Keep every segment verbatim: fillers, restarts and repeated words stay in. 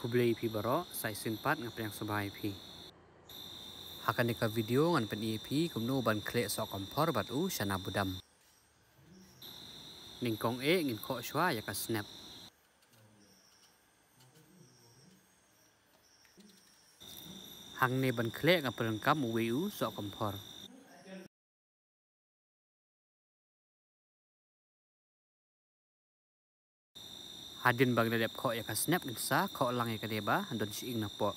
Khublei phi baroh, sa shisien pat nga pdiang sngewbha ïa phi. Ha kane ka video ngan pyni ïa phi kumno ban khleh sohkymphor bad u chana badam. Nyngkong eh ngin khoh shuwa ïa ka snep. Hangne ban khleh nga pyndonkam uwei u sohkymphor. Hadien ba ngi la dep khoh ïa ka snep ngin sa khoh lang ïa ka dei ba don shi ing na poh.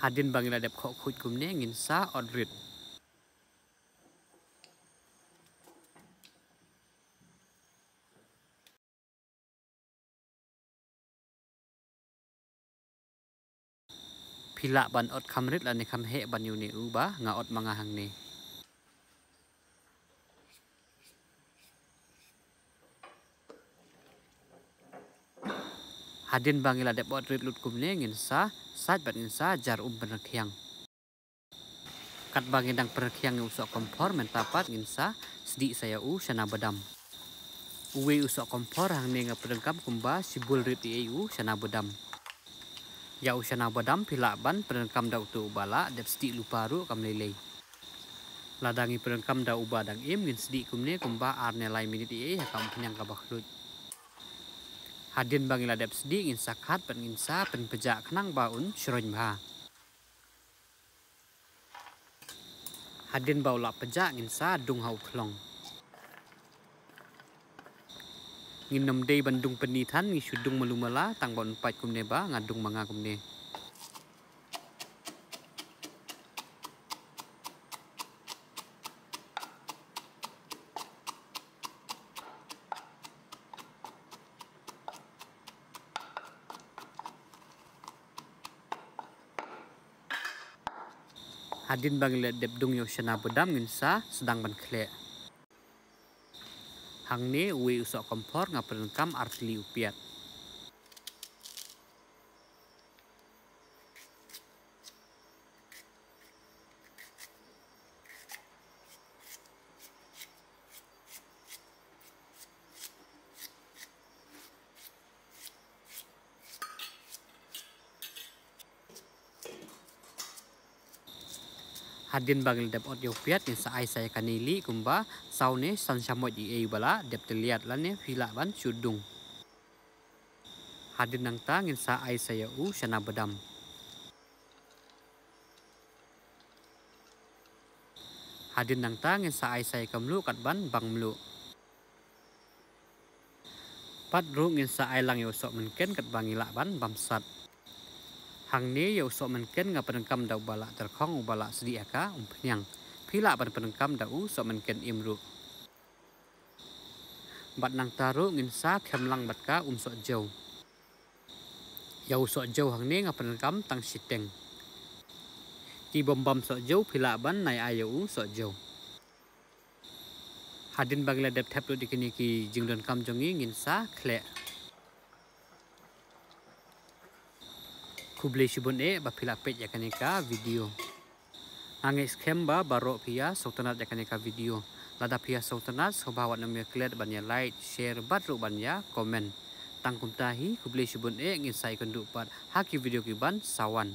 Hadien ba ngi la dep khoh khuid kumne ngin sa ot rit. Phi lah ban ot kham rit lane kham heh ban ïa une u ba nga ot ma nga hangne. Hadien ba ngi la dep ot rit lut kumne ngin sa sait bad ngin sa jar um pynrkhiang. Katba ngi dang pynrkhiang ïa u sohkymphor mynta pat ngin sa sdieh sa ïa u chana badam. Uwei u sohkymphor hangne nga pyndonkam kumba shibul rit ïa u chana badam. Ïa u chana badam phi lah ban pyndonkam da uto uba lah dep sdieh lypa ruh kam lei lei. Lada ngi pyndonkam da uba dang im ngin sdieh kumne kumba ar ne lai minit ïa ha ka umphniang kaba khluit. Hadien ba ngi la dep sdieh ngin sa khat bad ngin sa pynpjah khnang ba un shroiñ bha. Hadien ba u la pjah ngin sa dung ha u thlong. Ngin nym dei ban dung pynni than, ngi shu dung malu mala tang ba un pait kumne ba nga dung ma nga kumne. Hadien ba ngi la dep dung ïa u chana badam ngin sa sdang ban khleh. Hangne uwei u sohkymphor nga pyndonkam artylli u piat. Hadien ba ngi la dep ot ïa u piat ngin sa ai sa ïa kane lih kumba saw ne san shamoit ïa ei ba la dep tylliat lane phi lah ban shu dung. Hadien nangta ngin sa ai sa ïa u chana badam. Hadien nangta ngin sa ai sa ïa ka mluh katban bang mluh. Pat ruh ngin sa ai lang ïa u sohmynken katba ngi lah ban bam sat. Hangne ïa u sohmynken nga pyndonkam da uba lah tyrkhong uba lah sdieh ha ka umphniang. Phi lah ban pyndonkam da u sohmynken im ruh. Bad nangta ruh ngin sa khem lang bad ka um sohjew. Ïa u sohjew hangne nga pyndonkam tang shiteng. Ki bym bam sohjew phi lah ban nai ai ïa u sohjew. Hadien ba ngi la dep thep lut ïa kine ki jingdonkam jong ngi ngin sa khleh. Khublei shibun eh ba phi la peit ïa kane ka video. Nga ngeit skhem ba baroh phi ïa sngewtynnat ïa kane ka video. Lada phi ïa sngewtynnat sngewbha wat nym ïa klet ban ïa like, share bad ruh ban ïa comment. Tang kumta hi khublei shibun eh ngin sa ïakynduh pat ha ki video ki ban sa wan.